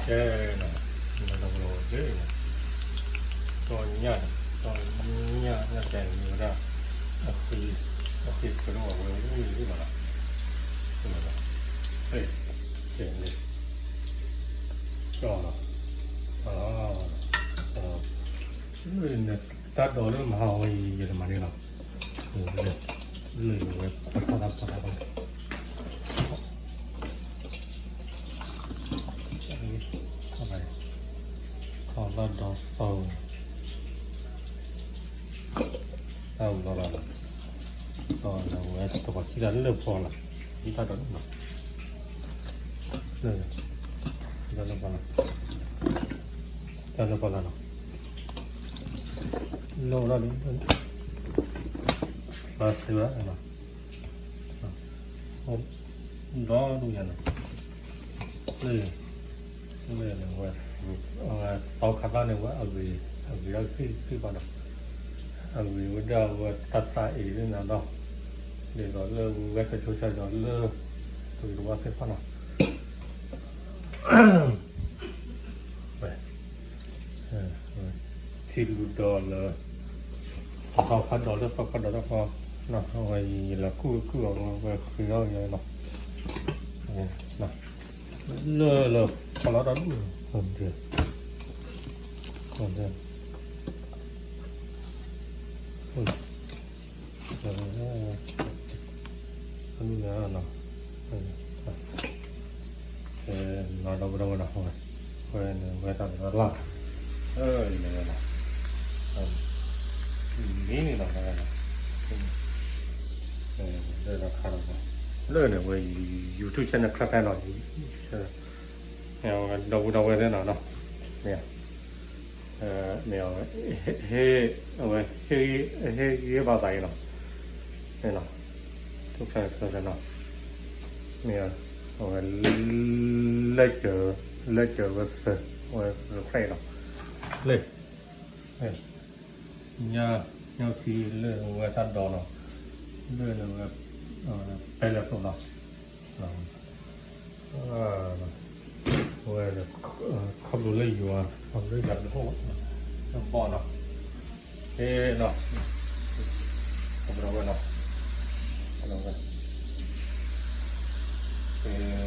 ကဲနီၤ, ဒီပုၢ်ဒီဝဲၢ်သ့ၣ်, ကီၢ်ညၣ်, ကီၢ်ညၣ် ညၣ်တဲာ်န့ၣ်မ့ၢ်ဝဲဒၣ် အဃံ, အဃံကရၢၢ်ဝဲဝံၤလံမးနီၤ, ကဲ, ကဲ, ကီၢ်လီၤ, ကီၢ်လီၤ, တၢ်ဒိးလၢမဟါဝဲအံၤ ယတမၤန့ၢ်လီၤ, လၢယဝဲ ပထီၣ်တၢ်ဖီတၢ်ဖီ ထီၣ်တၢ်ဒိးသီ, တၢ်ဘျီဘျီလီၤ, ဒီးဝဲတပှၤခံဂၤလၢဖီလီၤ, တၢ်ဒိးန့ၣ်လီၤ, လၢ, တၢ်လၢဖီလီၤ, တၢ်လၢဖီလီၤနီၤ, လၢအိၣ်ဒီး လၢစ့ဝဲ ဒီဒူၣ်ညါနီၤ, လၢ, လၢန့ၣ်ဝဲ, တီခါဘၣ်န့ၣ်ဝဲ အဂ့ၤ, အဂ့ၤဒီးဃံဃံဘၣ်နီၤ, အဂ့ၤဝဲဒၣ်ဝဲတၢ်သးအ့ၣ်လၢနၤဒီး, ဒ်သိးလၢဝဲကဆိကမိၣ်ဒီးလၢ, ပကဝါသ့ၣ်တဖၣ်နီၤ ထံလူၤဒီးလၢ သီခါဒီးလၢသီခါဒီးတၢ်ဃီ, အဝဲယလဲၤကူၣ်ကူၣ်အီၤဝဲဃ့ထီၣ်ယၤနီၤ, လၢလၢဖီလီၤတၢ်ဒူၣ်, နီၤ, နီၤဒီပုၢ်ဒီဝဲၢ်နီၤ, ဝဲန့ၣ်ဝဲတၢ်လၢ်လၢ်, အၢ န့ၣ်ဝဲနီၤ, မ့ၢ်န့ၣ်လီၤ, လၢဒီးခါလီၤ, လၢန့ၣ်ဝဲ YouTube channel ခါခါနီၤ, ဒီပုၢ်ဒီဝဲၢ်သ့ၣ်နီၤ, မ့ၢ် မ့ၢ်အဝဲ, အဝဲ, ဟ့ၣ်ဂံၢ်ဘါသးအံၤနီၤ, နီၤ, ထူၣ်ဖျဲးနီၤ, မ့ၢ်, အဝဲ, လဲၤစၢၤ, လဲၤစၢၤဝဲစၢၤ, အဝဲစၢၤခွဲးနီၤ, လၢ, ညၣ်, ညၣ်ဖံလၢဝဲတၢ်ဒိးနီၤ, လၢန့ၣ်ဝဲ, ပဲလဲၤသိးနီၤ ဝဲ, ခီဖျိလၢယွၤ, ခီဖျိလၢယွၤတဟိၣ်, တဘီၣ်နီၤ, ဟဲနီၤ, ခီဖျိဝဲနီၤ, ဝဲ, ဟဲ